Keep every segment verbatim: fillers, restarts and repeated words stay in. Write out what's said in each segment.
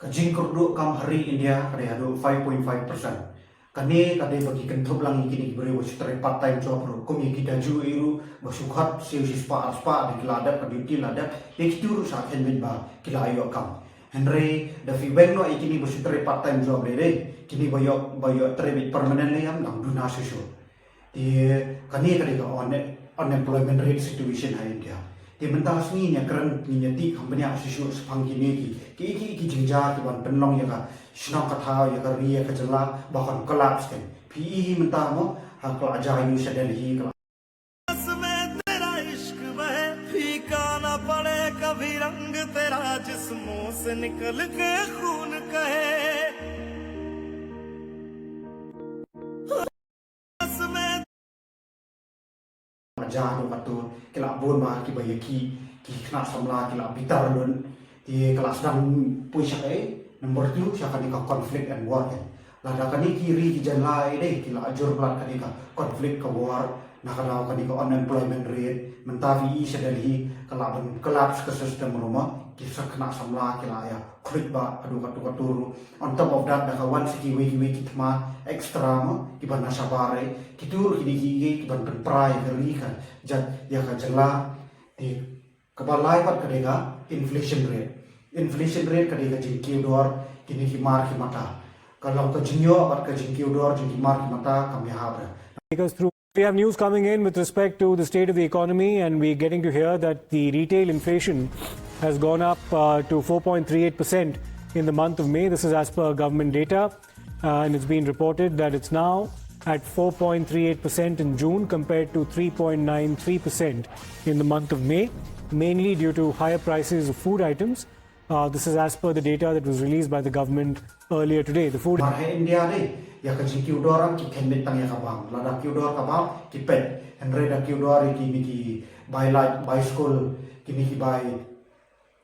Ka jingkyrduh kam ha ri India ka dei haduh five point five percent. Kane ka dei ba ki kynthup lang ïa kine ki briew ba shu trei part time job ruh, kum ïa kita ju i ruh ba shu khot siew shi spah ar spah, da ki la dep ka duty la dep, ïa kitu ruh sa khein beit ba ki la ïoh kam. Hynrei da phi weng noh ïa kine ba shu trei part time job lei lei, kine ba ïoh, ba ïoh trei beit permanent lei ym dang duna shuh shuh. Te kane ka dei ka un-, unemployment rate situation ha India. Te mynta sngi ngin ïa kren, ngin ïa tip kham bniah shuh shuh shaphang kine ki, ki, ki, ki jingjia ki ban pynlong ïa ka shnong ka thaw, ïa ka ri, ïa ka jylla ba kan collapse kan. Phi i hi mynta mo, ha ka la jia ïa u sha Delhi ka la. सांस में तेरा इश्क बहे, फीका ना पड़े कभी रंग तेरा, जिस्मों से निकल के खून कहे। सांस में Jia haduh katto, ki la bun bha kiba ïa ki, ki khynnah samla ki la bitar lun. Te ka la sdang poi sha kaei? Number two, sha kane ka conflict and war kan. Lada kane ki ri ki jylla ei dei, ki la jur palat kane ka conflict ka war, na ka daw kane ka unemployment rate, mynta phi i sha Delhi, ka la ban collapse ka system ruh mo, ki sa khynnah samla ki la ïa khluit bha haduh katto katto ruh. On top of that, da ka wan sa kiwei kiwei ki thma extra mo, kiba na shabar ei, kitu ruh kine ki, ki, ki ban pynpra ïa ka ri ka jait, ïa ka jylla. Te kaba lai pat ka dei ka inflation rate. Inflation rate ka dei ka jingkiew dor kine ki mar ki mata. Ka long ka jingïoh bad ka jingkiew dor jong ki mar ki mata kam ïahap re. Take us through. We have news coming in with respect to the state of the economy, and we're getting to hear that the retail inflation has gone up, uh, to four point three eight percent in the month of May. This is as per government data, uh, and it's been reported that it's now at four point three eight percent in June compared to three point nine three percent in the month of May, mainly due to higher prices of food items. Uh, this is as per the data that was released by the government earlier today. The food Mar ha India de, ïa ka jingkiew dor am ki khein beit tang ïa ka bam. Lada kiew dor ka bam, ki peit. Hynrei da kiew dor ïa kine ki bai lait, bai skul, kine ki bai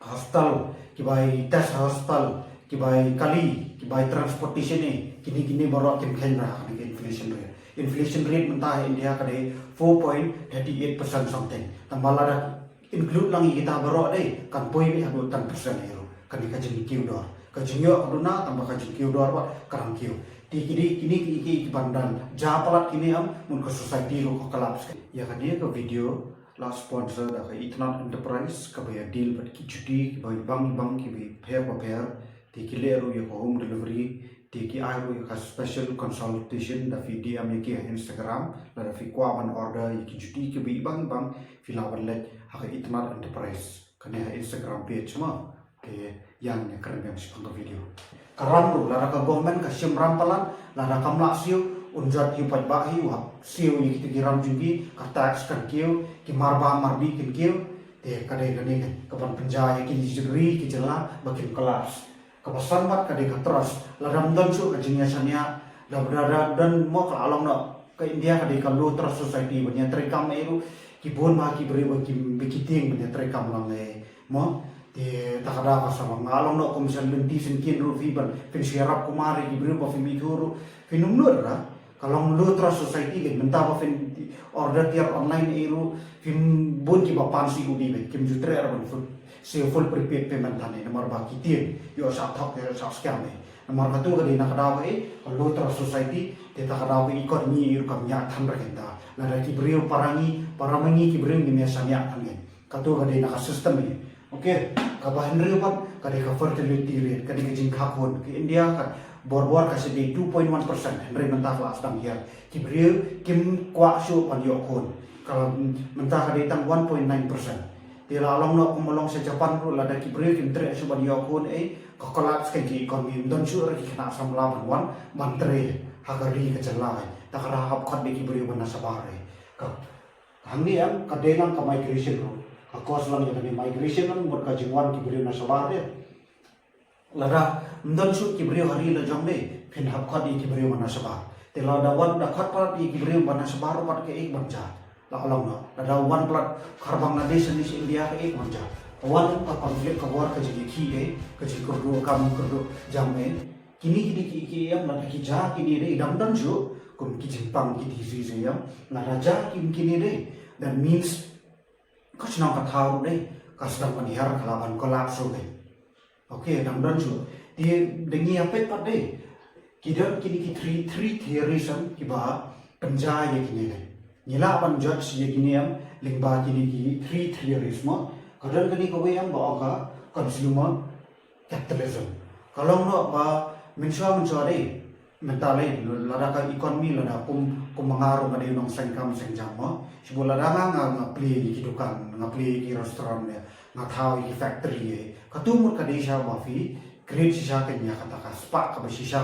hostel, ki bai test hostel, ki bai kali, ki bai transportation ei, kine, kine baroh kim khein ra ha kane ka inflation rate. Inflation rate mynta ha India ka dei four point thirty eight percent something. Tangba lada include lang ïa kita baroh de, kan poi beit haduh ten percent ei ruh. Kane ka jingkiew dor. Ka jingïoh ka duna, tangba ka jingkiew dor bad ka dang kiew. Te kine, kine ki, ki, ki ban dang jia palat kine em, mut ka society ruh ka collapse. Ïa kane ka video la sponsor da ka Itynnad Enterprise, kaba ïa deal bad ki juti kiba ibang ibang, kiba pher ba pher. Te ki leh ruh ïa ka home delivery, te ki ai ruh ïa ka special consultation, da phi D M ïa ki ha Instagram, lada phi kwah ban order ïa ki juti kiba ibang ibang, phi lah ban leit ha ka Itynnad Enterprise. Kane ha Instagram page mo. Te ïa ngin ïa kren biang shaphang ka video. Ka ram ruh, lada ka government ka shim ram palat, lada kam lah siew, un jot hi u paidbah hi u hap siew ïa kita ki ram jong ki, ka tax kan kiew, ki marbam marbih kin kiew. Te ka dei kane ka, ka ban pynjah ïa ki jingri ki jylla ba kin collapse. Kaba san pat ka dei ka trust. Lada ym don shuh ka jingïashaniah, da, da, da don mo, ka la long noh ka India ka dei ka low trust society, ban ïa treikam ei ruh ki bun bha ki briew ba ki, ba ki tieng ban ïa treikam lang ei mo. Te ta ka daw ka sa ba nga long noh kum shen lynti shen kien ruh phi ban, phin shu ïarap kumar ïa ki briew ba phim ithuh ruh phin ym nud ra. Ka long low trust society kan, mynta ba phin order tiar online ei ruh phim, bun kiba pan C O D beit, kim ju treh ra ban full, siew full prepaid payment than ei, namar ba ki tieng, ïoh shah thok, ïoh shah scam ei. Namar katu ka dei na ka daw ka ei, ka low trust society, te ta ka daw ka economy ei ruh kam ïaid than ra kan ta. Lada ki briew para ngi, para ma ngi ki briew ngim ïashaniah than kan. Katu ka dei na ka system ei. Okay, kaba hynriew pat ka dei ka fertility rate, ka dei ka jingkha khun. Ka India ka bor bor ka sa dei two point one percent, hynrei mynta ka la sdang hiar. Ki briew kim kwah shuh ban ïoh khun. Ka mynta ka dei tang one point nine percent. Te la long noh kum long sha Japan ruh, lada ki briew kim treh shuh ban ïoh khun ei, ka collapse kan ki economy, ym don shuh ruh ki khynnah samla ban wan ban trei ha ka ri ka jylla ei. Ta ka ra hap khot de ki briew ban na shabar ei. Ka Hangne em ka dei lang ka migration ruh. Ka cause lang ïa kane migration lang mut ka jingwan ki briew na shabar de. Lada ym don shuh ki briew ha ri la jong de, phin hap khot ïa ki briew ba na shabar. Te lada wan da khot palat ïa ki briew ba na shabar ruh pat kaei ban jia. La long noh. Lada wan palat ka Bangladesh ne sha India kaei ban jia. Wan ka conflict ka war ka jingïakhih de, ka jingkyrduh kam kyrduh jam de. Kine kine ki, ki em lada ki jia kine de, dang don shuh kum ki jingpang ki disease em. Lada jia kine kine de, that means ka shnong ka thaw de ka sdang ban hiar, ka lah ban collapse ruh de. Okay, dang don shuh. Te da ngi ïa peit pat de, ki don kine ki three, three theories em kiba pynjah ïa kine de. Ngi lah ban judge ïa kine em lyngba kine ki three theories mo. Ka don kane kawei em ba ong ka consumer capitalism. Ka long noh ba mynshuwa mynshuwa de, mynta lei, lada ka economy, lada kum, kum ma nga ruh nga dei u nongseng kam seng jam mo. Shibun lada nga, nga, nga plie ïa ki dukan, nga plie ïa ki restaurant, ïa nga thaw ïa ki factory, ïa katu mut ka dei shisha ba phi create shisha ka nia kata ka spah kaba shisha.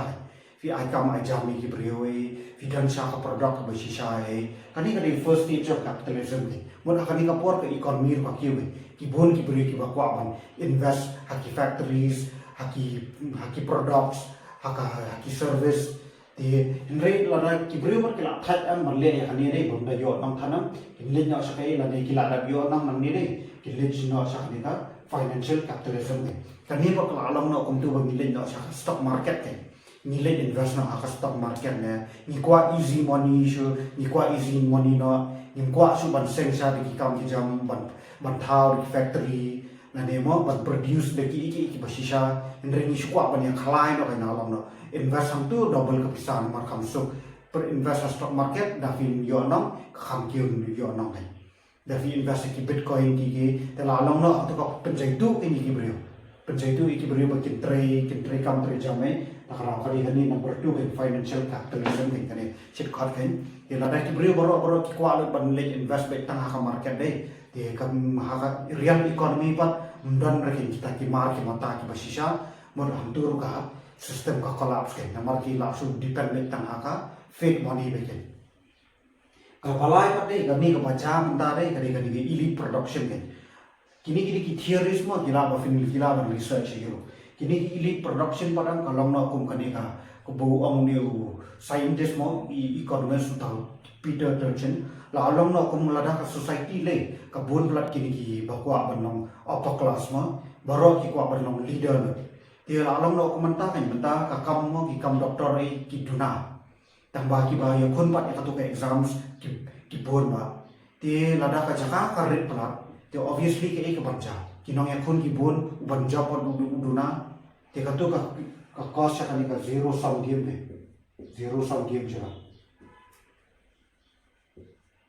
Phi ai kam ai jam ïa ki briew, ïa phi don shisha ka product kaba shisha, ïa kane ka dei first stage of capitalism. Mut ha kane ka por ka economy ruh ka kiew, ki bun ki briew kiba kwah ban invest ha ki factories, ha ki, ha ki products, ha ka, ha ki service. Te hynrei lada ki briew pat ki la thait em ban leh ïa kane de, bym da ïoh nong than em, kin leit noh sha kaei, lada ki la dep ïoh nong nangne de, kin leit noh sha kane ka financial capitalism de. Kane pat ka la long noh kumtu ba ngi leit noh sha ka stock market de. Ngi leit invest noh ha ka stock market ne. Ngi kwah easy money shuh, ngi kwah easy money noh. Ngim kwah shuh ban seng sha da ki kam ki jam, ban, ban thaw da ki factory, lane mo ban produce da ki, ki, kiba shisha. Hynrei ngi shu kwah ban ïa khlaiñ noh, ka ïa long noh. Invest hangtu double ka pisa namar kam suk. Peit invest ha stock market, da phim ïoh nong, ka kham kiew ïoh nong ne. Da phi invest ha ki Bitcoin ki, ki, te la long noh hangtu ka pynjaituh ïa ki briew. Pynjaituh ïa ki briew ba kin trei, kin trei kam trei jam, eh. Te ka dei kane number two, kan financial capitalism, kan kane shit khot kan. Te lada ki briew baroh baroh ki kwah lut ban leit invest beit tang ha ka market de. Te kam ha ka real economy pat ym don re kita ki mar ki mata kiba shisha, mut hangtu ruh ka system ka collapse kan. Namar ki la shu depend beit tang ha ka fiat money beit kan. Kaba lai pat de, kane kaba jia mynta de, kane, kane ka elite production kan. Kine, kine ki theories mo, ki lah ba phin, ki lah ban research ïa ki ruh. Kine ki elite production pat em ka long noh kum kane ka, kaba ong une u scientist mo, i, economist uta u Peter Turchin. La long noh kum lada ka society lei, ka bun palat kine kiba kwah ban long upper class mo, baroh ki kwah ban long leader mo. Te la long noh kum mynta kan, mynta ka kam mo, ki kam doctor, eh, ki duna. Tang ba kiba ïakhun pat ïa katu ka exams ki, ki bun ba. Te lada ka jaka ka rit palat, te obviously kaei kaban jia? Ki nongïakhun ki bun, uban jop pat u, u duna. Te katu ka, ka cause sha kane ka zero sum game ne. Zero sum game jia.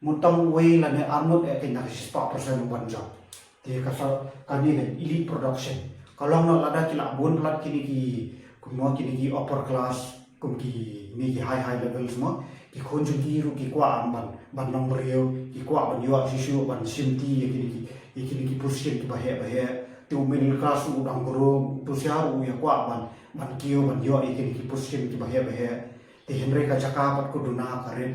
Mut tang uwei lane arngut, eh, kane ka shispah percent uban jop. Te ka sa, kane ka elite production. Ka long noh lada ki la bun palat kine ki, kumno, kine ki upper class, kum kine ki high, high levels mo. Ki khun jong ki ruh ki kwah ban, ban long briew, ki kwah ban ïoh shuh shuh, ban shimti ïa kine ki, ïa kine ki position kiba heh ba heh. Te u middle class ruh u dang grow, uto sha ruh u ïa kwah ban, ban kiew ban ïoh ïa kine ki position kiba heh ba heh. Te hynrei ka jaka pat ka duna ka rit.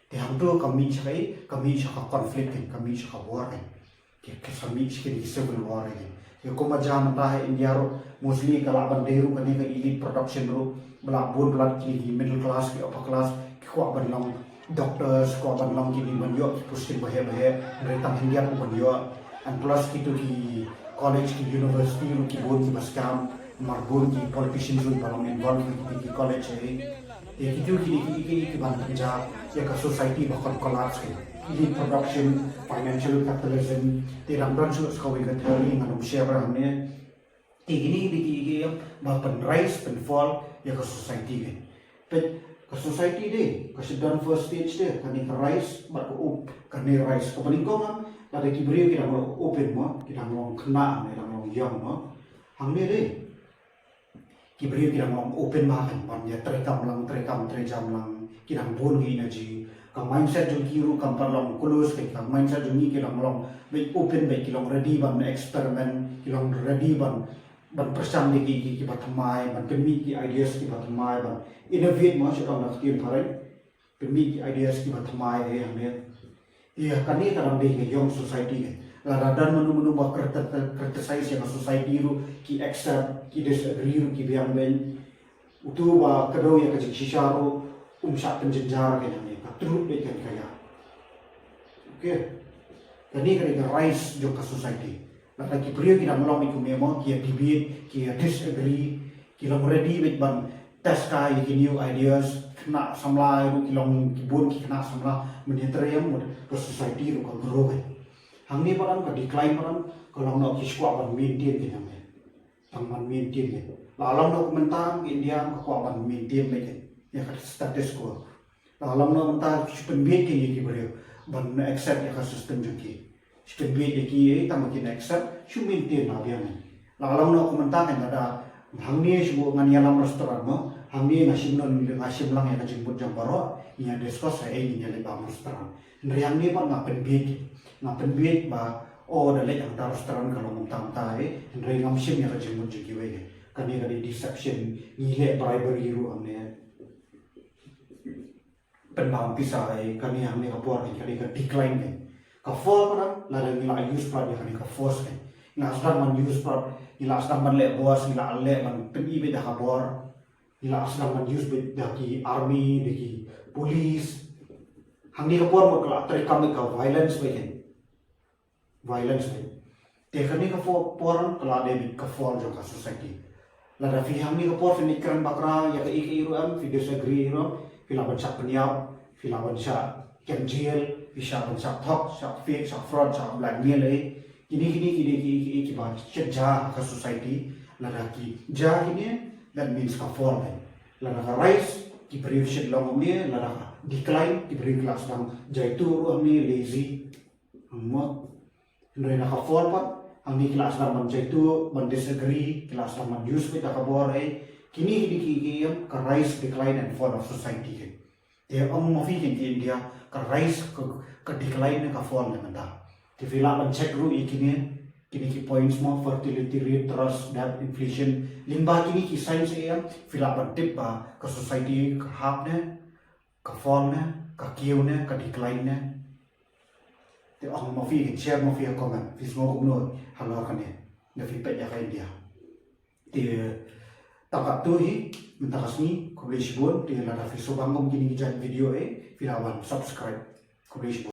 Te hangtu ka mih sha kaei, ka mih sha ka conflict kan, ka mih sha ka war kan. Ki, ki sa mih sha ki civil war kan. Ki, kumba jia mynta ha India ruh, mostly ka lah ban dei ruh kane ka elite production ruh, ba la bun palat kine ki middle class, ki upper class, ki kwah ban long doctors, kwah ban long kine ban ïoh ki position ba heh ba heh, hynrei tang hynñiewphew ban ïoh. And plus kitu ki college, ki university ruh ki bun kiba scam, namar bun ki politicians ruh ba long involved ha kine ki college, eh. Te kitu kine ki, ki, ki, kiban pynjah ïa ka society ba kan collapse kan. Elite production, financial capitalism, te dang don shuh sa kawei ka theory ngan ym share hangne. Te kine, kine ki, ki, ki ba pyn rise, pyn fall ïa ka society kan. Peit ka society de, ka shu don first stage de, kane ka rise bad ka up, kane rise. Kaba nyngkong em, lada ki briew ki dang long open mo, ki dang long khynnah, ki dang long ïong mo. Hangne de ki briew ki dang long open ba kan, ban ïa trei kam lang, trei kam trei jam lang, ki dang bun ki energy. Ka mindset jong ki ruh kam pat long close kan, ka mindset jong ki, ki dang long beit open, beit ki long ready ban experiment, ki long ready ban, ban pyrshang ïa ki, ki, kiba thymmai, ban pynmih ki ideas kiba thymmai, ban innovate mo, shu ong da ka ktien phareng. Pynmih ki ideas kiba thymmai, eh, hangne. Ïa, kane ka dang dei ka young society kan. Lada don mano mano ba criti-, criticize ïa ka society ruh ki accept, ki disagree ruh ki biang beiñ. Uto ba kdew ïa ka jingshisha ruh um shah pynjynjar kan hangne. Ka truth beit kan ka ïa. Okay. Kane ka dei ka rise jong ka society. Lada ki briew ki dang long beit kumne mo, ki ïa debate, ki ïa disagree, ki long ready beit ban test kai ïa ki new ideas, khynnah samla ruh ki long, ki bun ki khynnah samla, mynta trei ïa mut ka society ruh ka grow kan. Hangne pat em ka decline pat em, ka long noh ki shu kwah ban maintain kan hangne. Tang ban maintain kan. La long noh mynta India ka kwah ban maintain beit ïa ka status quo. La long noh mynta shu pynbieit ki ïa ki briew ban accept ïa ka system jong ki. Shu pynbieit ïa ki, eh, tang ba kin accept, shu maintain la biang. La long noh mynta kan lada hangne shu ngan ïalam restaurant mo, hangne nga shim noh, nga shim lang ïa ka jingmut jong baroh, ngi ïa discuss ha ei ngi ïa leh bam restaurant. Hynrei hangne pat nga pynbieit, nga pynbieit ba, oh, da leh hangta restaurant ka long mynta mynta, eh, hynrei ngam shim ïa ka jingmut jong kiwei, eh. Kane ka dei deception, ngi leh bribery ruh hangne. Pynbam pisa, eh, kane hangne ka por, eh, ka dei ka decline, eh. Ka fall pat lada ngi la use pat ïa kane ka force, eh. Ngi la sdang ban use pat, ngi la sdang ban leh boss, ngi la leh ban pyni beit da ka bor. Ngi la sdang ban use beit da ki army, da ki police. Hangne ka por mo ka la trei kam ka violence beit, eh. Violence beit. Te kane ka fo-, por ka la dei beit ka fall jong ka society. Lada phi hangne ka por phi kren bakla ïa kaei kaei ruh em, phi disagree ruh em, phi lah ban shah pynïap, phi lah ban shah kem jail, phi shah ban shah thok, shah fake, shah fraud, shah blackmail, eh. Kine kine kine ki ki ki ba shah jia ka society. Lada ki jia kine, that means ka fall, eh. Lada ka rise, ki briew shit long ne, lada ka decline, ki briew ki la sdang jaitu ruh ne, lazy. Mo. Hynrei na ka fall pat, hangne ki la sdang ban jaitu, ban disagree, ki la sdang ban use beit da ka bor, eh. Kine kine ki ki ïa ka rise, decline and fall of society, eh. Te ong ma phi, eh, ki India, ka rise, ka, ka decline ne ka fall ne mynta. Te phi lah ban check ruh ïa kine, kine ki points mo, fertility rate, trust, debt, inflation. Lyngba kine ki signs, eh, phi lah ban tip ba ka society ka hap ne, ka fall ne, ka kiew ne, ka decline ne. Te ong ma phi, share ma phi ha comment, phi sngew kumno halor kane, lada phi peit ïa ka India. Te tang katto hi mynta ka sngi, khublei shibun. Te lada phi sngewbha kum kine ki jait video, eh, phi lah ban subscribe. Khublei shibun.